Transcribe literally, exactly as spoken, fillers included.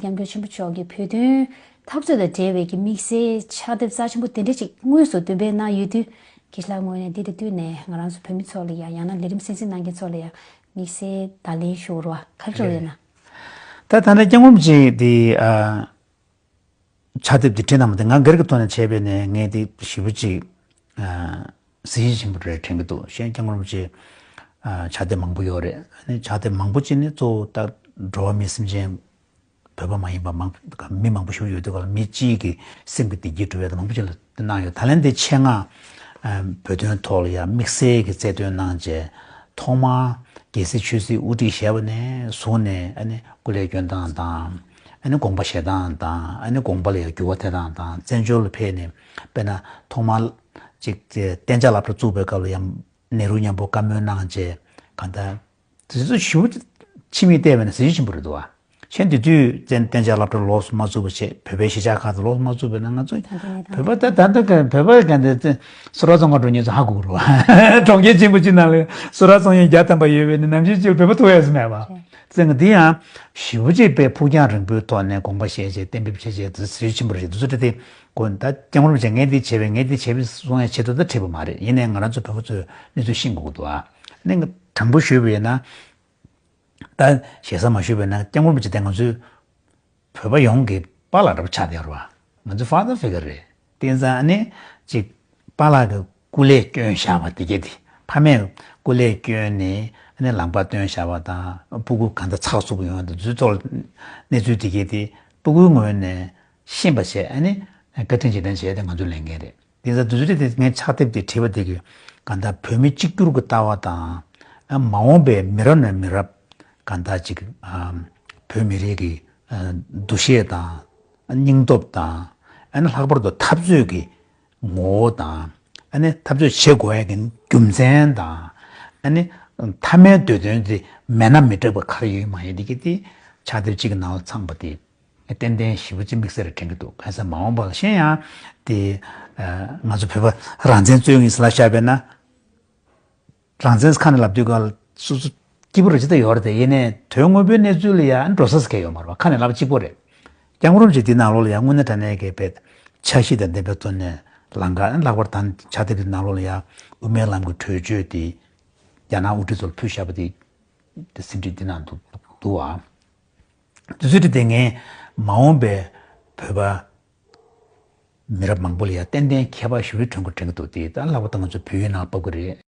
སྐྱབས་མགོན་ཆེན་པོ་མཆོག་གིས་བོད་དོན་འཐབ་རྩོད་དང་འབྲེལ་བའི་གི་དམིགས་བསལ་ཕྱག་དེབ་རྩ་ཆེན་པོ་དེ་འདྲ་ཅིག་དངོས་སུ་འདོན་སྤེལ་གནང་ཡོད་དུས། དགེ་བཤེས་ལགས་ངོས་ནས་འདི་དང་བསྟུན་ནས་ང་རང་ཚོ་བོད་མི་ཚོ་ལ་ཡང་ཡང་ན་ལས་རིམ་གསན་གཟིགས་གནང་མཁན་ཚོ་ལ་ཡང་དམིགས་བསལ་བརྡ་ལན་ཞུ་རོགས་ག་རེ་ཡོད་ན། ད་ད་ལྟ་སྐྱབས་མགོན་རིན་པོ་ཆེ་དེ་ཨ། ཕྱག་དེབ་འདི་བྲིས་གནང་བ་དེ་ང་སྒེར་གྱི་ཐོག་ནས་བྱས་པས་ནས་ངས་དེ་ཞེ་པོ་ཅིག་ཨ། གཟི་བརྗིད་ཆེན་པོ་རེད་དྲན་གྱི་འདུག་གཞན་སྐྱབས་མགོན་རིན་པོ་ཆེ་ཨ། ཕྱག་དེབ་མང་པོ་ཡོད་རེད། ཨ་ནི་ཕྱག་དེབ་མང་པོ་ཅིག་ནི་གཙོ་བོ་ད་འགྲོ་བ་མི་སེམས་ཅན་བོད་པ་མ་ཡིན་པ་མང་མི་མང་པོ་ཞིག་ཡོད་དུས་ག་ལ་མི་གཅིག་གི་སེམས་ཀྱི་བདེ་སྐྱིད་སྒྲུབ་ཡ་དེ་མང་པོ་ཅིག་ལ་གནང་ཡོད། ད་ལན་དེ་ཆེད་མངགས་ཨ། བོད་དོན་ཐོག་ལ་ཡ་དམིགས་བསལ་གྱི་རྩལ་འདོན་གནང་བྱས་ཐོག་མར་རྒྱལ་སྲིད་ཆོས་སྲིད་དབུ་ཁྲིད་བཞེས་པ་ནས་བཟུང་ནས་ཨ་ནི་སྐུ་ལས་བསྐྱོན་སྟངས་དང་། ཨ་ནི་དགོངས་པ་བཞེས་སྟངས་དང་། ཨ་ནི་དགོངས་པ་ལ་ཡང་འགྱུར་བ་ཐེབས་སྟངས་དང་། བཙན་བྱོལ་ལ་ཕེབས་ནས་དཔེར་ན་ཐོག་མར་ཅིག་གཏན་འཇགས་སློབ་གྲྭ་བཙུགས་པའི་སྐབས་ལ་ཡང་ནེ་རུ་མཉམ་པོ་བཀའ་མོལ་གནང་བྱས་གང་ལྟར་དེ་ཚོ་ཞེ་པོ་ཕྱི་མིག་བལྟས་པ་ན་གཟི་བརྗིད་ཆེན་པོ་རེད་འདུག་བ། གཞན་དེ་དུས་བཙན་གཏན་འཇགས་སློབ་གྲྭ་ལོགས་སུ་མ་བཙུགས་པ་བྱས། བོད་པའི་གཞིས་ཆགས་ཁག་ཏུ་ལོགས་སུ་མ་བཙུགས་པ་ན་ང་ཚོ་བོད་པ་ད་ད་ལྟ་ག་བོད་པ་ག་འདི་བཙན་སོ་ཊར་བཙོང་ག་འགྲོ་མཁན་ཚོ་ཧ་གོ་གི་རེད་བ། གྲོང་ཁྱེར་ཆེན་པོ་ཅིག་ནང་ལ་སོ་ཊར་བཙོང་མཁན་བརྒྱ་ཐམ་པ་ཡོད་པའི་ནི་ནམ་ཞིག་ཅིག་ལ་བོད་པ་ཐུག་ཡ་ཟེར་མེད་པ། བཙན་གྱི་འདི་ཡང་ཞེ་པོ་ཅིག་དཔེ་ཕུགས་རྒྱང་རིང་པོའི་ཐོག་ནས་དགོངས་པ་བཞེས་བྱས་གཏན་འབེབས་བྱས་བྱས་དེ་གཟི་བརྗིད་ཆེན་པོ་རེད། དེ་ཚོ་དེ་དེ་དགོས་ད་སྐྱབས་མགོན་རིན་པོ་ཆེ་ངས་འདི་བྱས་པས་ངས་འདི་བྱས་པས་གསུང་ཡ་ཆེད་དུ་ད་བྲིས་པ་མ་རེད། ཡིན་ནའི་ང་རང་ཚོ་བོད་པ་ཚོས་གནས་ཚུལ་ཤེས་དགོས་ཀྱི་འདུག་ཨ། ནི་དྲང་པོ་ཞུས་པ་ཡིན་ན། ད་ཞེ་ས་མ་ཞུས་པ་ཡིན་ན་སྐྱབས་མགོན་རིན་པོ་ཆེ་དེ་ང་ཚོའི་བོད་པ་ཡོངས་ཀྱི་པཱ་ལགས་འདྲ་པོ་ཆགས་བསྡད་ཡོད་རེད་བ། ང་ཚོའི་ཕ་དར་ཕི་གར་རེད། དེ་ཙང་ཨ་ནི་ཅིག་པཱ་ལགས་ཀྱི་སྐུ་ལས་བསྐྱོན་བཞག་པ་དེ་གས་དེ་ཕ་མས་སྐུ་ལས་བསྐྱོན་ནས་ཨ་ནི་ལམ་ཁ་སྟོན་བཞག་པ་དང་། སྤུ་གུ་གང་ལྟར་ཚགས་ཚུད་པོ་ཡོང་ཡ་དེ་ཚོའི་ཐོག་ལ་གནས་ཚུལ་དེ་གས་དེ་སྤུ་གུའི་ངོས་ནས་ཤེས་པ་བྱས། ཨ་ནི་བཀའ་དྲིན་རྗེས་དྲན་བྱས་ཏེ་ང་ཚོའི་ལས་འགན་རེད། དེ་ཚོ་དེ་ཚོ་དེ་ངས་ཕྱག་དེབ་དེ་བྲིས་པ་དེ་གིས་གང་ལྟར་བོད་མི་གཅིག་གྱུར་གྱི་ལྟ་བ་དང་། ཨ་མ་འོངས་པའི་མི་རབས་ནས་མི་རབས་གང་ལྟར་ཅིག་ཨ་བོད་མི་རིགས་ཀྱི་ཨ་འདུ་ཤེས་དང་། ཨ་སྙིང་སྟོབས་དང་། ཨ་ནི་ལྷག་པར་དུ་འཐབ་རྩོད་ཀྱི་ངོ་བོ་དང་། ཨ་ནི་འཐབ་རྩོད་བྱེད་དགོས་ཡ་གི་རྒྱུ་མཚན་དང་། ཨ་ནི་མཐའ་མའི་འདོད་དོན་དེ་མེད་ན་མི་འགྲིག་པ་ག་རེ་ཡོད་མ་ཡོད་དེ་གི་དེ་ཕྱག་དེབ་གཅིག་གི་ནང་ལ་ཚང་པ་དེ་ཏན་ཏན་ཞེ་པོ་ཅིག་དམིགས་བསལ་རེ་དྲན་གྱི་འདུག་གང་ཡིན་ཟེར་ན་མ་འོངས་པ་ལ་གཞན་ཡང་དེ་ང་ཚོ་བོད་པ་རང་བཙན་རྩོད་མཁན་ཟེར་ལབ་བཞག་པས་ན། རང་བཙན་ཁ་ནས་ལབ་དུས་ག་ལ་སོ་སོ་སྐྱིད་པོ་རེ་ཅིག་ད་ཡོད་རེད་དེ། ཡིན་ནའི་དོན་དངོས་པོའི་གནས་ཚུལ་ལ་ཡང་འགྲོ་ས་ཟེར་མཁན་ཡོད་མ་རེད་བ། ཁ་ནས་ལབ་གཅིག་པོ་རེད། སྐྱབས་མགོན་རིན་པོ་ཆེ་འདི་ནང་ལོགས་ལ་ཡང་དངོས་གནས་དྲང་གནས་ཀྱི་བོད་འཆར་གཞི་དང་ལྡན་པའི་ཐོག་ནས་ལམ་ཁ་ལྷག་པར་དུ་ཕྱག་དེབ་འདི་ནང་ལོགས་ལ་ཡང་དབུ་མའི་ལམ་གྱི་གྲོས་ཆོད་དེ་རྒྱ་ནག་དབུ་ཁྲིད་ཚོར་ཕུལ་བཞག་པ་དེ་དེ་ཟིན་བྲིས་འདི་ནང་འདུག་འདུག་བ། དེ་ཚོའི་གྲས་དེ་ངས་མ་འོངས་པའི་བོད་པ་མི་རབས་མང་པོ་ལ་ཡང་ཏན་ཏན་ཁྱད་པར་ཞེ་པོ་ཅིག་འདྲ་པོ་དྲན་གྱི་འདུག་དེ་ད་ལྷག་པར་དུ་ང་ཚོ་བོད་ཡིག་ནང་ཕབ་ཀྱི་རེད།